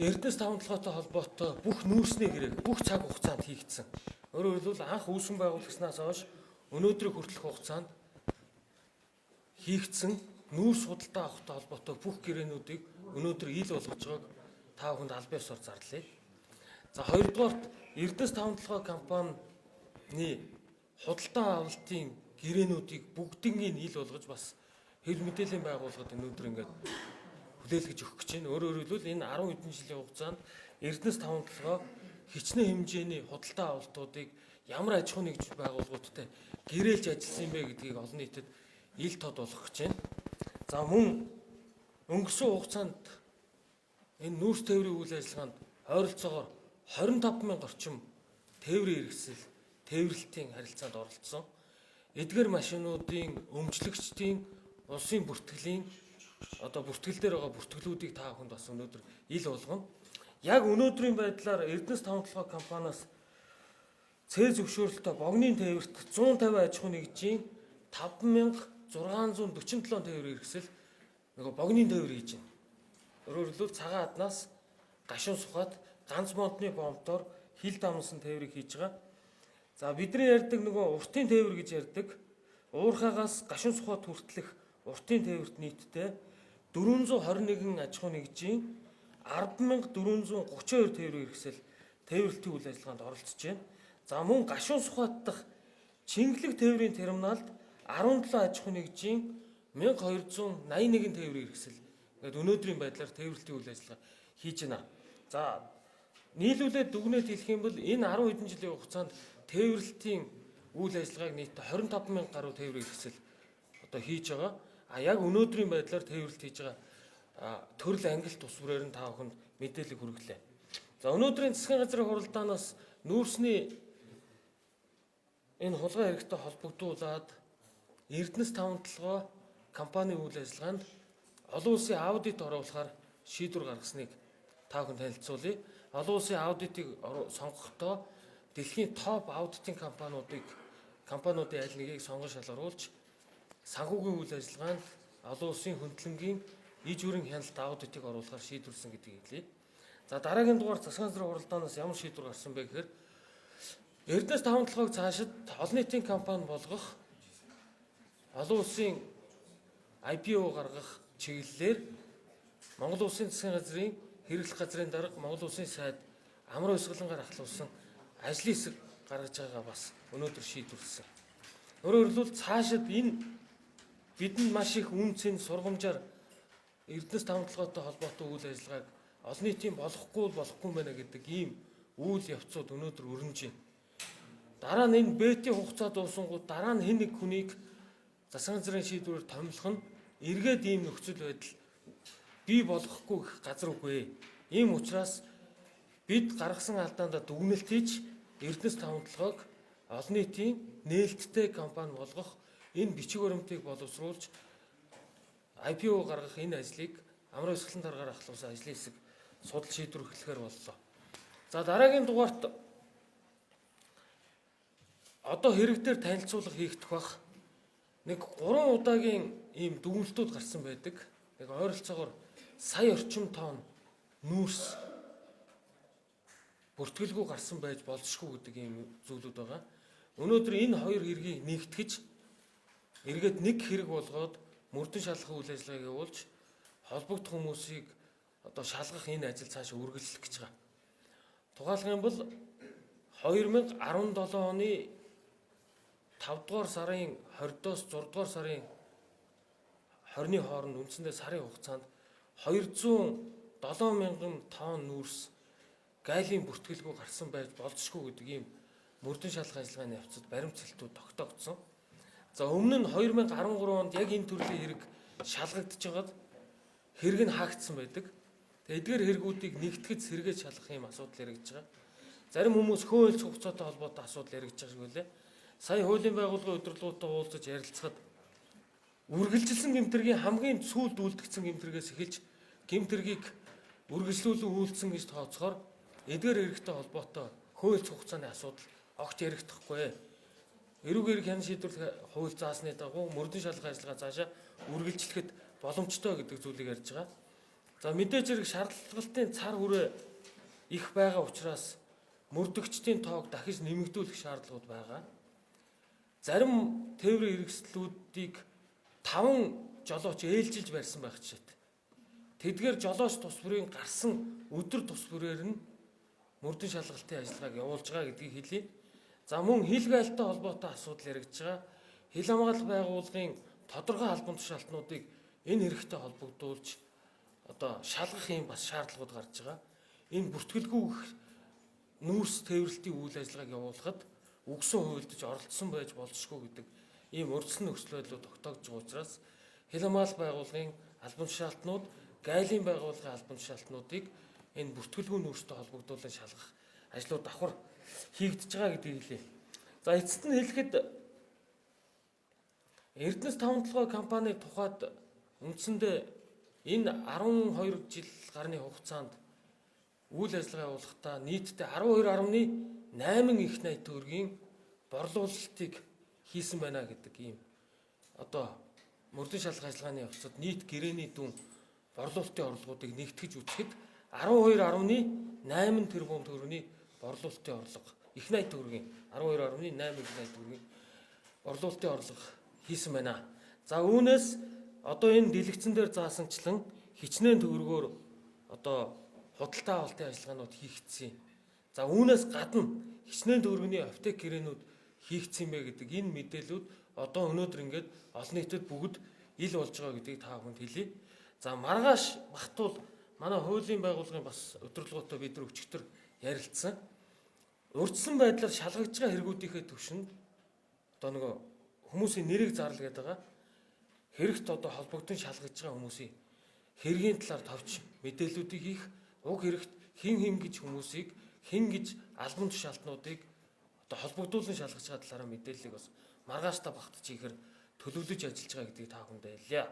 Эрдэнэс таван толгойтой холбоотой бүх нүүрсний гэрээг бүх цаг хугацаанд хийгдсэн. Өөрөөр хэлбэл, анх үүсгэн байгуулагснаас хойш өнөөдрийг хүртэлх хугацаанд хийгдсэн нүүрс худалдаа авахтай холбоотой бүх гэрээнүүдийг өнөөдөр ил болгож байгааг та бүхэнд албан ёсоор зарлая. За, хоёрдугаарт Эрдэнэс таван толгой компанины худалдаа авалтын гэрээнүүдийг бүгднийг ил болгож бас хэв мэдээллийн байгууллагад өнөөдөр ингээд хүлээлгэж өгөх гэж байна. Өөрөөр хэлбэл, энэ 10 хэдэн жилийн хугацаанд Эрдэнэс таван толгой хичнээн хэмжээний худалдаа авалтуудыг ямар аж ахуйн нэгж байгууллагуудтай гэрээлж ажилласан юм бэ гэдгийг олон нийтэд ил тод болгох гэж байна. За, мөн өнгөрсөн хугацаанд энэ нүүрс тээврийн үйл ажиллагаанд ойролцоогоор 25 мянга орчим тээврийн хэрэгсэл, тээвэрлэлтийн харилцаанд оролцсон. Эдгээр машинуудын өмчлөгчдийн улсын бүртгэлийн одоо бүртгэл дээр байгаа бүртгэлүүдийг та бүхэнд бас өнөөдөр ил болгоно. Яг өнөөдрийн байдлаар Эрдэнэс таван толгой компаниас Цэ зөвшөөрөлтөй богны тээвэрт 150 аж ахуйн нэгжийн 5647 тээврийн хэрэгсэл нөгөө богны тээвэр хийж байна. Өөрөөр хэлбэл, Цагаан хаднаас Гашуун сухад ганц модны помпоор хил дамнасан тээврийг хийж байгаа. За, бидний ярьдаг нөгөө уртын тээвэр гэж ярьдаг Уурхаагаас Гашуун сухад хүртэлх уртын тээвэрт нийтдээ 421 аж ахуйн нэгжийн 10,432 тээврийн хэрэгсэл тээвэрлэлтийн үйл ажиллагаанд оролцож байна. За, мөн Гашуун сухад дахь Чингэлэг тээврийн терминалд 17 аж ахуйн нэгжийн 1281 тээврийн хэрэгсэл ингээд өнөөдрийн байдлаар тээвэрлэлтийн үйл ажиллагаа хийж байна. За, нийлүүлээд дүгнэлт хэлэх юм бол энэ 10 хэдэн жилийн хугацаанд тээвэрлэлтийн үйл ажиллагааг нийтдээ 25 мянга гаруй тээврийн хэрэгсэл одоо хийж байгаа. А яг өнөөдрийн байдлаар тээвэрлэлт хийж байгаа төрөл ангилт тус бүрээр нь та бүхэнд мэдээлэл хүргэлээ. За, өнөөдрийн засгийн газрын хуралдаанаас нүүрсний энэ хулгай хэрэгтэй холбогдуулаад Эрдэнэс таван толгой компани үйл ажиллагаанд олон улсын аудит оруулахаар шийдвэр гаргасныг та бүхэн танилцуулъя. Олон улсын аудитыг сонгохдоо дэлхийн топ аудитын компаниудын аль нэгийг сонгон шалгаруулж, санхүүгийн үйл ажиллагаанд олон улсын хөндлөнгийн иж бүрийн хяналт аудитыг оруулахаар шийдвэрлсэн гэдгийг хэлье. За, дараагийн дугаар засгийн газрын хуралдаанаас ямар шийдвэр гарсан бэ гэхээр Эрдэнэс таван толгойг цаашид олон нийтийн компани болгох, олон улсын IPO гаргах чиглэлээр Монгол Улсын засгийн газрын хэрэглэх газрын дарга, Монгол Улсын сайд Амар Хувьсгалангаар ахлуулсан ажлын хэсэг гаргаж байгаагаа бас өнөөдөр шийдвэрлэсэн. Өөрөөр хэлбэл, цаашид энэ бидэнд маш их үнэ цэн сургамжаар Эрдэнэс таван толгойтой холбоотой үйл ажиллагааг олон нийтийн болохгүй мэнэ гэдэг ийм үйл явцууд өнөөдөр өрнөж байна. Дараа нь энэ бетийн хугацаа дуусангууд дараа нь хэн нэг хүнийг засгийн газрын шийдвэрээр томилох нь эргээд ийм нөхцөл байдал бий болгохгүй гэх газар үгүй. Ийм учраас бид гаргасан алдаандаа дүгнэлт хийж, Эрдэнэс таван толгойг олон нийтийн нээлттэй компани болгох энэ бичиг баримтыг боловсруулж IPO гаргах энэ ажлыг Амар Хувьсгалан даргаар ахлуулсан ажлын хэсэг судал шийдвэр эхлэхээр боллоо. За, дараагийн дугаарт одоо хэрэг дээр танилцуулга хийгдэх бах. Нэг 3 удаагийн ийм дүгнэлтүүд гарсан байдаг. Нэг ойролцоогоор сая орчим тонн нүүрс бүртгэлгүй гарсан байж болзошгүй гэдэг ийм зүйлүүд байгаа. Өнөөдөр энэ хоёр хэргийг нэгтгэж, эргээд нэг хэрэг болгоод мөрдөн шалгах үйл ажиллагааг явуулж, холбогдох хүмүүсийг одоо шалгах энэ ажил цаашаа үргэлжлэх гэж байгаа. Тухайлах юм бол 2017 оны 5 дугаар сарын 20-доос 6 дугаар сарын 20-ны хооронд үндсэндээ сарын хугацаанд 207 мянган тонн нүүрс гайлийн бүртгэлгүй гарсан байж болзошгүй гэдэг ийм мөрдөн шалгах ажиллагааны явцад баримтчилтүүд тогтоогдсон. За, өмнө нь 2013 онд яг энэ төрлийн хэрэг шалгагдаж байгаад хэрэг нь хаагдсан байдаг. Тэгээ эдгээр хэрэгүүдийг нэгтгэж сэргээж шалгах юм асуудал яригдж байгаа. Зарим хүмүүс хөө хэлцэх хугацаатай холбоотой асуудал яригдж байгаа шиг байлээ. Сая хуулийн байгууллагын удирдлагуудтай уулзаж ярилцахад үргэлжилсэн гэмт хэргийн хамгийн сүүлд үлдгэсэн гэмт хэрэгээс эхэлж гэмт хэргийг үргэлжлүүлэн үйлдсэн гэж тооцохоор эдгээр хэрэгтэй холбоотой хөө хэлцэх хугацааны асуудал огт яригдахгүй. Эрүүг эрэг хяналт шийдвэрлэх хууль заасны дагуу мөрдөн шалгах ажиллагаа цаашаа үргэлжлэхэд боломжтой гэдэг зүйлийг ярьж байгаа. За, мэдээж хэрэг шалгалтын цар хүрээ их байгаа учраас мөрдөгчдийн тоог дахиж нэмэгдүүлэх шаардлагууд байгаа. Зарим тээврийн хэрэгслүүдийг 5 жолооч ээлжилж барьсан байх жишээтэй. Тэдгээр жолооч тус бүрийн гарсан өдөр тус бүрээр нь мөрдөн шалгалтын ажиллагааг явуулж байгаа гэдгийг хэлье. За, мөн хил гайлтай холбоотой асуудал яригдж байгаа. Хил хамгаалах байгууллагын тодорхой албан тушаалтнуудыг энэ хэрэгтэй холбогдуулж одоо шалгах юм бас шаардлагууд гарч байгаа. Энэ бүртгэлгүй нүүрс тээвэрлэлтийн үйл ажиллагааг явуулахад үгсэн хувилдаж оролцсон байж болзошгүй гэдэг ийм урьдчилан нөхцөл байдлууд тогтоогдож байгаа учраас хил хамгаалах байгууллагын албан тушаалтнууд, гайлын байгууллагын албан тушаалтнуудыг энэ бүртгэлгүй нүүрстэй холбогдуулан шалгах ажлууд давхар хийгдэж байгаа гэдгийг хэлье. За, эцэст нь хэлэхэд Эрдэнэс таван толгой компани тухайд үндсэндээ энэ 12 жил гарны хугацаанд үйл ажиллагаа явуулахдаа нийтдээ 12.8 их 80 төгрөгийн борлуулалтыг хийсэн байна гэдэг ийм одоо мөрдөн шалгах ажиллагааны явцад нийт гэрээний дүн борлуулалтын орлогоодыг нэгтгэж үзэхэд 12.8 тэрбум төгрөгийн борлуулалтын орлого, их 80 төгрөгийн, 12.8 их 80 төгрөгийн борлуулалтын орлого хийсэн байна. За, үүнээс одоо энэ дэлгэцэн дээр заасанчлан хичнээн төгрөгөөр одоо худалдаа авалтын ажиллагаанууд хийгдсэн. За, үүнээс гадна хичнээн төгрөгийн оптик гэрээнүүд хийгдсэн бэ гэдэг энэ мэдээлүүд одоо өнөөдөр ингээд олон нийтэд бүгд ил болж байгаа гэдгийг та бүхэнд хэлье. За, маргааш багтуул манай хуулийн байгууллагын бас удирдлагуудтай бид нар өчигдөр ярилцсан. Урьдчилан байдлаар шалгагдж байгаа хэрэгүүдийнхээ түвшинд одоо нөгөө хүмүүсийн нэрийг зарлал гэдэг байгаа. Хэрэгт одоо холбогдсон шалгаж байгаа хүмүүсийн хэргийн талаар товч мэдээллүүдийг хийх, уг хэрэгт хэн хэн гэж хүмүүсийг, хэн гэж албан тушаалтнуудыг одоо холбогдуулан шалгаж байгаа талаараа мэдээллийг бас маргааштай багтж хийхээр төлөвлөж ажиллаж байгаа гэдгийг та бүхэндээ хэлье.